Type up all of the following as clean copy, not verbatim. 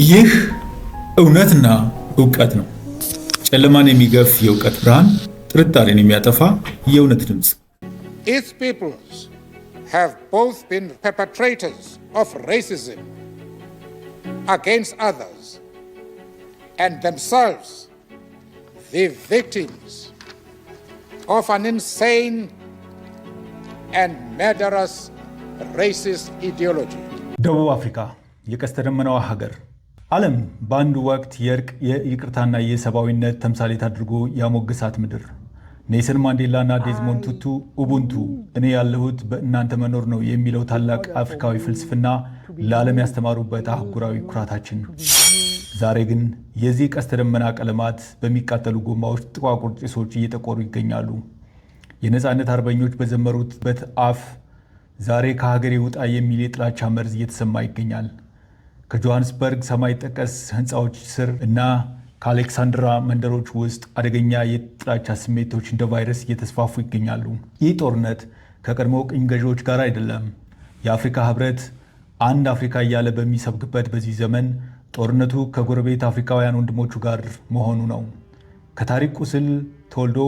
ይህ እውነትና እውቀት ነው። ጨለማን የሚገፍ የእውቀት ብርሃን፣ ጥርጣሬን የሚያጠፋ የእውነት ድምፅ። Its peoples have both been perpetrators of racism against others and themselves the victims of an insane and murderous racist ideology. ደቡብ አፍሪካ፣ የቀስተ ደመናዋ ሀገር፣ ዓለም በአንድ ወቅት የእርቅ፣ የይቅርታና የሰብአዊነት ተምሳሌት አድርጎ ያሞገሳት ምድር። ኔልሰን ማንዴላና ዴዝሞንድ ቱቱ ኡቡንቱ፣ እኔ ያለሁት በእናንተ መኖር ነው የሚለው ታላቅ አፍሪካዊ ፍልስፍና ለዓለም ያስተማሩበት አህጉራዊ ኩራታችን። ዛሬ ግን የዚህ ቀስተ ደመና ቀለማት በሚቃጠሉ ጎማዎች ጥቋቁር ጭሶች እየጠቆሩ ይገኛሉ። የነፃነት አርበኞች በዘመሩበት አፍ ዛሬ ከሀገሬ ውጣ የሚል የጥላቻ መርዝ እየተሰማ ይገኛል። ከጆሃንስበርግ ሰማይ ጠቀስ ህንፃዎች ስር እና ከአሌክሳንድራ መንደሮች ውስጥ አደገኛ የጥላቻ ስሜቶች እንደ ቫይረስ እየተስፋፉ ይገኛሉ። ይህ ጦርነት ከቀድሞ ቅኝ ገዢዎች ጋር አይደለም። የአፍሪካ ህብረት አንድ አፍሪካ እያለ በሚሰብክበት በዚህ ዘመን ጦርነቱ ከጎረቤት አፍሪካውያን ወንድሞቹ ጋር መሆኑ ነው። ከታሪክ ቁስል ተወልዶ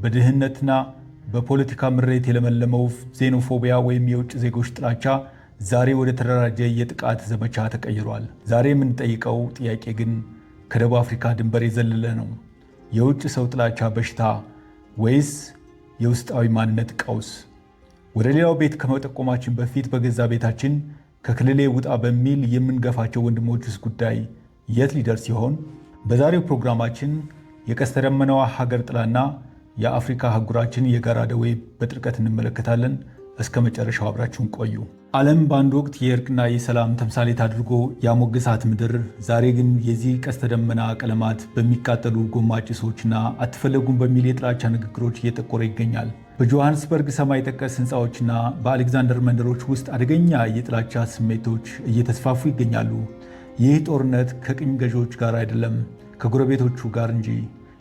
በድህነትና በፖለቲካ ምሬት የለመለመው ዜኖፎቢያ ወይም የውጭ ዜጎች ጥላቻ ዛሬ ወደ ተደራጀ የጥቃት ዘመቻ ተቀይሯል። ዛሬ የምንጠይቀው ጥያቄ ግን ከደቡብ አፍሪካ ድንበር የዘለለ ነው። የውጭ ሰው ጥላቻ በሽታ ወይስ የውስጣዊ ማንነት ቀውስ? ወደ ሌላው ቤት ከመጠቆማችን በፊት በገዛ ቤታችን ከክልሌ ውጣ በሚል የምንገፋቸው ወንድሞችስ ጉዳይ የት ሊደርስ ይሆን? በዛሬው ፕሮግራማችን የቀስተ ደመናዋ ሀገር ጥላና የአፍሪካ አህጉራችን የጋራ ደዌ በጥልቀት እንመለከታለን። እስከ መጨረሻው አብራችሁን ቆዩ። ዓለም በአንድ ወቅት የእርቅና የሰላም ተምሳሌት አድርጎ ያሞገሳት ምድር ዛሬ ግን የዚህ ቀስተ ደመና ቀለማት በሚቃጠሉ ጎማ ጭሶችና አትፈለጉም በሚል የጥላቻ ንግግሮች እየጠቆረ ይገኛል። በጆሃንስበርግ ሰማይ ጠቀስ ሕንፃዎችና በአሌክዛንደር መንደሮች ውስጥ አደገኛ የጥላቻ ስሜቶች እየተስፋፉ ይገኛሉ። ይህ ጦርነት ከቅኝ ገዢዎች ጋር አይደለም፣ ከጎረቤቶቹ ጋር እንጂ።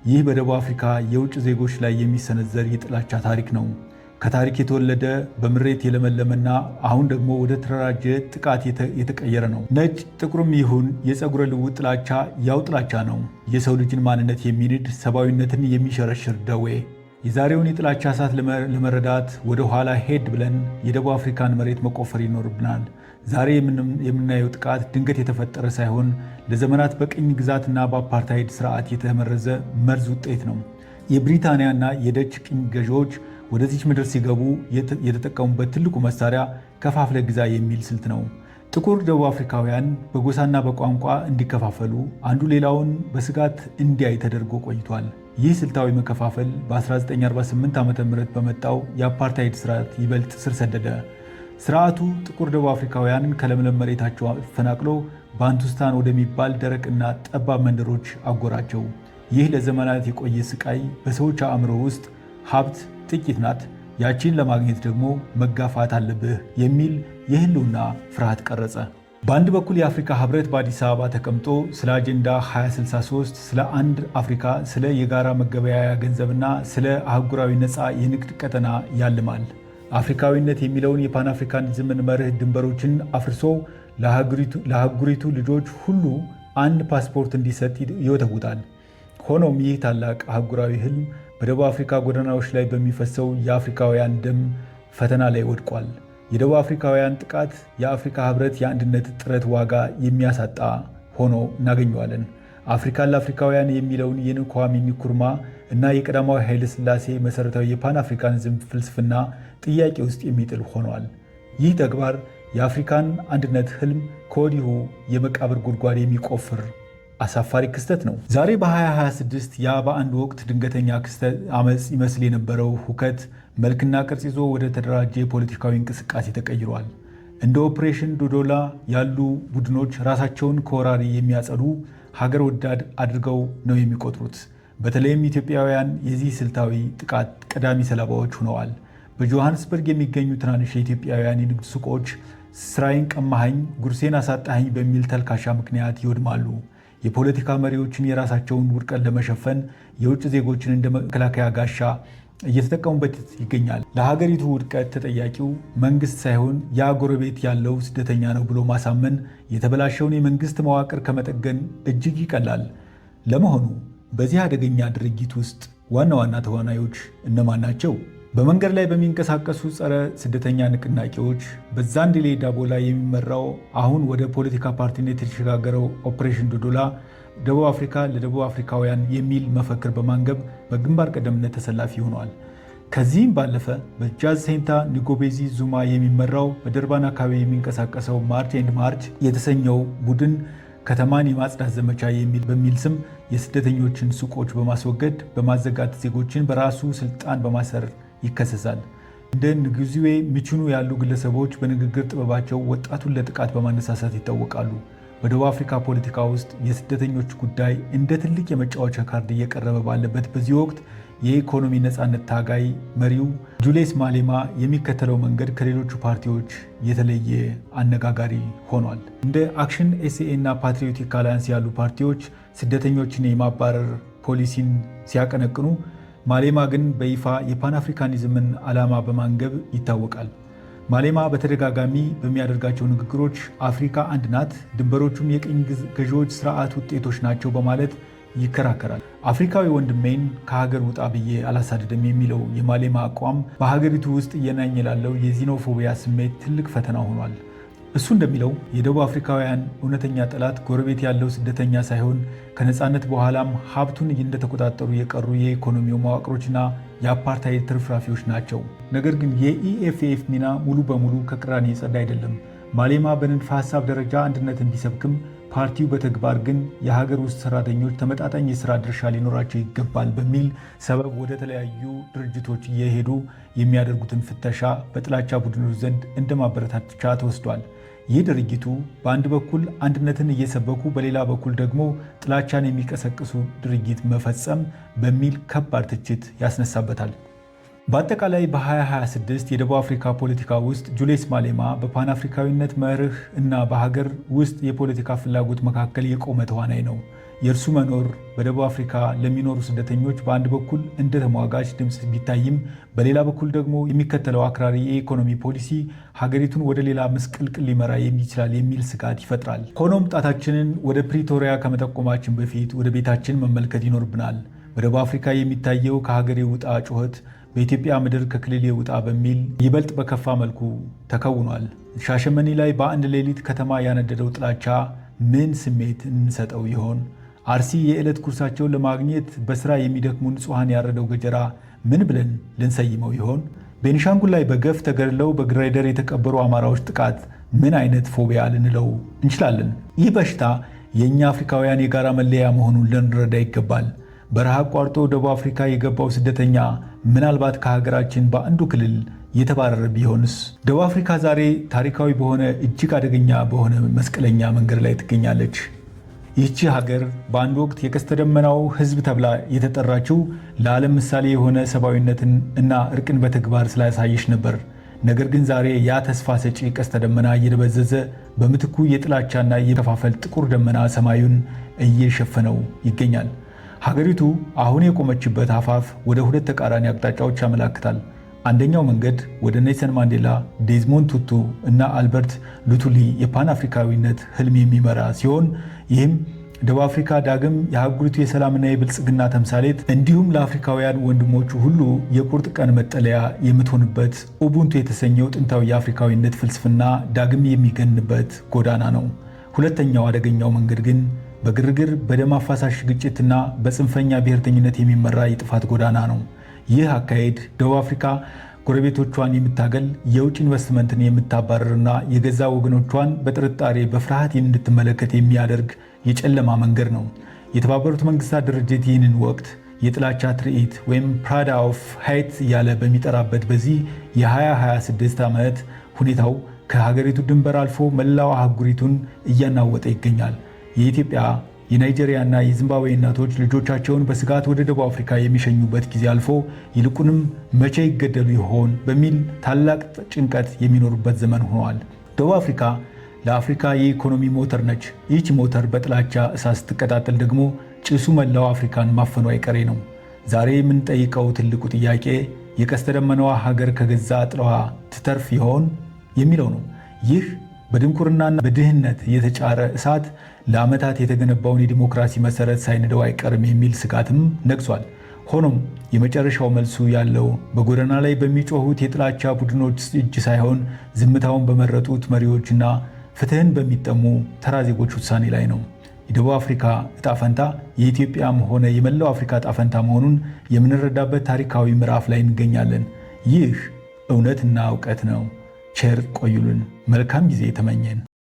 ይህ በደቡብ አፍሪካ የውጭ ዜጎች ላይ የሚሰነዘር የጥላቻ ታሪክ ነው። ከታሪክ የተወለደ፣ በምሬት የለመለመና አሁን ደግሞ ወደ ተደራጀ ጥቃት የተቀየረ ነው። ነጭ ጥቁርም ይሁን የፀጉረ ልውጥ ጥላቻ ያው ጥላቻ ነው። የሰው ልጅን ማንነት የሚንድ፣ ሰብአዊነትን የሚሸረሽር ደዌ። የዛሬውን የጥላቻ እሳት ለመረዳት ወደ ኋላ ሄድ ብለን የደቡብ አፍሪካን መሬት መቆፈር ይኖርብናል። ዛሬ የምናየው ጥቃት ድንገት የተፈጠረ ሳይሆን ለዘመናት በቅኝ ግዛትና በአፓርታይድ ስርዓት የተመረዘ መርዝ ውጤት ነው። የብሪታንያና የደች ቅኝ ገዢዎች ወደዚች ምድር ሲገቡ የተጠቀሙበት ትልቁ መሳሪያ ከፋፍለህ ግዛ የሚል ስልት ነው። ጥቁር ደቡብ አፍሪካውያን በጎሳና በቋንቋ እንዲከፋፈሉ፣ አንዱ ሌላውን በስጋት እንዲያይ ተደርጎ ቆይቷል። ይህ ስልታዊ መከፋፈል በ1948 ዓ ም በመጣው የአፓርታይድ ስርዓት ይበልጥ ስር ሰደደ። ስርዓቱ ጥቁር ደቡብ አፍሪካውያንን ከለምለም መሬታቸው አፈናቅሎ ባንቱስታን ወደሚባል ደረቅና ጠባብ መንደሮች አጎራቸው። ይህ ለዘመናት የቆየ ስቃይ በሰዎች አእምሮ ውስጥ ሀብት ጥቂት ናት፣ ያቺን ለማግኘት ደግሞ መጋፋት አለብህ የሚል የህልውና ፍርሃት ቀረጸ። በአንድ በኩል የአፍሪካ ህብረት በአዲስ አበባ ተቀምጦ ስለ አጀንዳ 2063፣ ስለ አንድ አፍሪካ፣ ስለ የጋራ መገበያያ ገንዘብና ስለ አህጉራዊ ነፃ የንግድ ቀጠና ያልማል። አፍሪካዊነት የሚለውን የፓን አፍሪካኒዝምን መርህ ድንበሮችን አፍርሶ ለአህጉሪቱ ልጆች ሁሉ አንድ ፓስፖርት እንዲሰጥ ይወተውታል። ሆኖም ይህ ታላቅ አህጉራዊ ህልም በደቡብ አፍሪካ ጎዳናዎች ላይ በሚፈሰው የአፍሪካውያን ደም ፈተና ላይ ወድቋል። የደቡብ አፍሪካውያን ጥቃት የአፍሪካ ህብረት የአንድነት ጥረት ዋጋ የሚያሳጣ ሆኖ እናገኘዋለን። አፍሪካን ለአፍሪካውያን የሚለውን የንኳሚ ንክሩማ እና የቀዳማዊ ኃይለ ሥላሴ መሠረታዊ የፓን አፍሪካኒዝም ፍልስፍና ጥያቄ ውስጥ የሚጥል ሆኗል። ይህ ተግባር የአፍሪካን አንድነት ህልም ከወዲሁ የመቃብር ጉድጓድ የሚቆፍር አሳፋሪ ክስተት ነው። ዛሬ በ2026 ያ በአንድ ወቅት ድንገተኛ ክስተት አመፅ ይመስል የነበረው ሁከት መልክና ቅርጽ ይዞ ወደ ተደራጀ የፖለቲካዊ እንቅስቃሴ ተቀይሯል። እንደ ኦፕሬሽን ዱዱላ ያሉ ቡድኖች ራሳቸውን ከወራሪ የሚያጸዱ ሀገር ወዳድ አድርገው ነው የሚቆጥሩት። በተለይም ኢትዮጵያውያን የዚህ ስልታዊ ጥቃት ቀዳሚ ሰለባዎች ሆነዋል። በጆሃንስበርግ የሚገኙ ትናንሽ የኢትዮጵያውያን የንግድ ሱቆች ስራዬን ቀማኸኝ፣ ጉርሴን አሳጣኸኝ በሚል ተልካሻ ምክንያት ይወድማሉ። የፖለቲካ መሪዎችን የራሳቸውን ውድቀት ለመሸፈን የውጭ ዜጎችን እንደ መከላከያ ጋሻ እየተጠቀሙበት ይገኛል። ለሀገሪቱ ውድቀት ተጠያቂው መንግስት ሳይሆን ያ ጎረቤት ያለው ስደተኛ ነው ብሎ ማሳመን የተበላሸውን የመንግስት መዋቅር ከመጠገን እጅግ ይቀላል። ለመሆኑ በዚህ አደገኛ ድርጊት ውስጥ ዋና ዋና ተዋናዮች እነማን ናቸው? በመንገድ ላይ በሚንቀሳቀሱ ጸረ ስደተኛ ንቅናቄዎች በዛንዲሌ ዳቦላ የሚመራው፣ አሁን ወደ ፖለቲካ ፓርቲነት የተሸጋገረው ኦፕሬሽን ዱዱላ ደቡብ አፍሪካ ለደቡብ አፍሪካውያን የሚል መፈክር በማንገብ በግንባር ቀደምነት ተሰላፊ ሆኗል። ከዚህም ባለፈ በጃሲንታ ንጎቤዚ ዙማ የሚመራው በደርባን አካባቢ የሚንቀሳቀሰው March and March የተሰኘው ቡድን ከተማን የማጽዳት ዘመቻ በሚል ስም የስደተኞችን ሱቆች በማስወገድ፣ በማዘጋት፣ ዜጎችን በራሱ ስልጣን በማሰር ይከሰሳል። እንደ ንጉዚዌ ምችኑ ያሉ ግለሰቦች በንግግር ጥበባቸው ወጣቱን ለጥቃት በማነሳሳት ይታወቃሉ። በደቡብ አፍሪካ ፖለቲካ ውስጥ የስደተኞች ጉዳይ እንደ ትልቅ የመጫወቻ ካርድ እየቀረበ ባለበት በዚህ ወቅት የኢኮኖሚ ነፃነት ታጋይ መሪው ጁሊየስ ማሌማ የሚከተለው መንገድ ከሌሎቹ ፓርቲዎች የተለየ አነጋጋሪ ሆኗል። እንደ አክሽን ኤስኤ እና ፓትሪዮቲክ አላያንስ ያሉ ፓርቲዎች ስደተኞችን የማባረር ፖሊሲን ሲያቀነቅኑ፣ ማሌማ ግን በይፋ የፓን አፍሪካኒዝምን ዓላማ በማንገብ ይታወቃል። ማሌማ በተደጋጋሚ በሚያደርጋቸው ንግግሮች አፍሪካ አንድ ናት፣ ድንበሮቹም የቅኝ ገዢዎች ስርዓት ውጤቶች ናቸው በማለት ይከራከራል። አፍሪካዊ ወንድሜን ከሀገር ውጣ ብዬ አላሳድድም የሚለው የማሌማ አቋም በሀገሪቱ ውስጥ እየናኘ ላለው የዚኖፎቢያ ስሜት ትልቅ ፈተና ሆኗል። እሱ እንደሚለው የደቡብ አፍሪካውያን እውነተኛ ጠላት ጎረቤት ያለው ስደተኛ ሳይሆን ከነፃነት በኋላም ሀብቱን እንደተቆጣጠሩ የቀሩ የኢኮኖሚው መዋቅሮችና የአፓርታይድ ትርፍራፊዎች ናቸው። ነገር ግን የኢኤፍኤፍ ሚና ሙሉ በሙሉ ከቅራኔ የጸዳ አይደለም። ማሌማ በንድፈ ሐሳብ ደረጃ አንድነትን ቢሰብክም፣ ፓርቲው በተግባር ግን የሀገር ውስጥ ሰራተኞች ተመጣጣኝ የስራ ድርሻ ሊኖራቸው ይገባል በሚል ሰበብ ወደ ተለያዩ ድርጅቶች እየሄዱ የሚያደርጉትን ፍተሻ በጥላቻ ቡድኖች ዘንድ እንደ ማበረታቻ ተወስዷል። ይህ ድርጊቱ በአንድ በኩል አንድነትን እየሰበኩ በሌላ በኩል ደግሞ ጥላቻን የሚቀሰቅሱ ድርጊት መፈጸም በሚል ከባድ ትችት ያስነሳበታል። በአጠቃላይ በ2026 የደቡብ አፍሪካ ፖለቲካ ውስጥ ጁሊየስ ማሌማ በፓን አፍሪካዊነት መርህ እና በሀገር ውስጥ የፖለቲካ ፍላጎት መካከል የቆመ ተዋናይ ነው። የእርሱ መኖር በደቡብ አፍሪካ ለሚኖሩ ስደተኞች በአንድ በኩል እንደ ተሟጋች ድምፅ ቢታይም፣ በሌላ በኩል ደግሞ የሚከተለው አክራሪ የኢኮኖሚ ፖሊሲ ሀገሪቱን ወደ ሌላ ምስቅልቅል ሊመራ ይችላል የሚል ስጋት ይፈጥራል። ሆኖም ጣታችንን ወደ ፕሪቶሪያ ከመጠቆማችን በፊት ወደ ቤታችን መመልከት ይኖርብናል። በደቡብ አፍሪካ የሚታየው ከሀገሬ ውጣ ጩኸት በኢትዮጵያ ምድር ከክልሌ ውጣ በሚል ይበልጥ በከፋ መልኩ ተከውኗል። ሻሸመኔ ላይ በአንድ ሌሊት ከተማ ያነደደው ጥላቻ ምን ስሜት እንሰጠው ይሆን? አርሲ የዕለት ጉርሳቸውን ለማግኘት በስራ የሚደክሙ ንጹሐን ያረደው ገጀራ ምን ብለን ልንሰይመው ይሆን? ቤኒሻንጉል ላይ በገፍ ተገድለው በግሬደር የተቀበሩ አማራዎች ጥቃት ምን አይነት ፎቢያ ልንለው እንችላለን? ይህ በሽታ የእኛ አፍሪካውያን የጋራ መለያ መሆኑን ልንረዳ ይገባል። በረሃ አቋርጦ ደቡብ አፍሪካ የገባው ስደተኛ ምናልባት ከሀገራችን በአንዱ ክልል የተባረረ ቢሆንስ? ደቡብ አፍሪካ ዛሬ ታሪካዊ በሆነ፣ እጅግ አደገኛ በሆነ መስቀለኛ መንገድ ላይ ትገኛለች። ይህቺ ሀገር በአንድ ወቅት የቀስተ ደመናው ሕዝብ ተብላ የተጠራችው ለዓለም ምሳሌ የሆነ ሰብአዊነትን እና እርቅን በተግባር ስላሳየች ነበር። ነገር ግን ዛሬ ያ ተስፋ ሰጪ ቀስተ ደመና እየደበዘዘ በምትኩ የጥላቻና የመከፋፈል ጥቁር ደመና ሰማዩን እየሸፈነው ይገኛል። ሀገሪቱ አሁን የቆመችበት አፋፍ ወደ ሁለት ተቃራኒ አቅጣጫዎች ያመላክታል። አንደኛው መንገድ ወደ ኔልሰን ማንዴላ፣ ዴዝሞንድ ቱቱ እና አልበርት ሉቱሊ የፓን አፍሪካዊነት ህልም የሚመራ ሲሆን፣ ይህም ደቡብ አፍሪካ ዳግም የአህጉሪቱ የሰላምና የብልጽግና ተምሳሌት እንዲሁም ለአፍሪካውያን ወንድሞቹ ሁሉ የቁርጥ ቀን መጠለያ የምትሆንበት ኡቡንቱ የተሰኘው ጥንታዊ የአፍሪካዊነት ፍልስፍና ዳግም የሚገንበት ጎዳና ነው። ሁለተኛው አደገኛው መንገድ ግን በግርግር፣ በደም አፋሳሽ ግጭትና በጽንፈኛ ብሔርተኝነት የሚመራ የጥፋት ጎዳና ነው። ይህ አካሄድ ደቡብ አፍሪካ ጎረቤቶቿን የምታገል፣ የውጭ ኢንቨስትመንትን የምታባረርና የገዛ ወገኖቿን በጥርጣሬ፣ በፍርሃት እንድትመለከት የሚያደርግ የጨለማ መንገድ ነው። የተባበሩት መንግስታት ድርጅት ይህንን ወቅት የጥላቻ ትርኢት ወይም parade of hate እያለ በሚጠራበት በዚህ የ2026 ዓመት ሁኔታው ከሀገሪቱ ድንበር አልፎ መላው አህጉሪቱን እያናወጠ ይገኛል። የኢትዮጵያ፣ የናይጄሪያና የዚምባብዌ እናቶች ልጆቻቸውን በስጋት ወደ ደቡብ አፍሪካ የሚሸኙበት ጊዜ አልፎ ይልቁንም መቼ ይገደሉ ይሆን በሚል ታላቅ ጭንቀት የሚኖሩበት ዘመን ሆኗል። ደቡብ አፍሪካ ለአፍሪካ የኢኮኖሚ ሞተር ነች። ይህች ሞተር በጥላቻ እሳት ስትቀጣጠል ደግሞ ጭሱ መላው አፍሪካን ማፈኑ አይቀሬ ነው። ዛሬ የምንጠይቀው ትልቁ ጥያቄ የቀስተ ደመናዋ ሀገር ከገዛ ጥላዋ ትተርፍ ይሆን የሚለው ነው። ይህ በድንቁርናና በድህነት የተጫረ እሳት ለዓመታት የተገነባውን የዲሞክራሲ መሰረት ሳይንደው አይቀርም የሚል ስጋትም ነግሷል። ሆኖም የመጨረሻው መልሱ ያለው በጎዳና ላይ በሚጮሁት የጥላቻ ቡድኖች እጅ ሳይሆን፣ ዝምታውን በመረጡት መሪዎችና ፍትህን በሚጠሙ ተራ ዜጎች ውሳኔ ላይ ነው። የደቡብ አፍሪካ እጣ ፈንታ የኢትዮጵያም ሆነ የመላው አፍሪካ እጣ ፈንታ መሆኑን የምንረዳበት ታሪካዊ ምዕራፍ ላይ እንገኛለን። ይህ እውነትና እውቀት ነው። ቸር ቆዩልን። መልካም ጊዜ ተመኘን።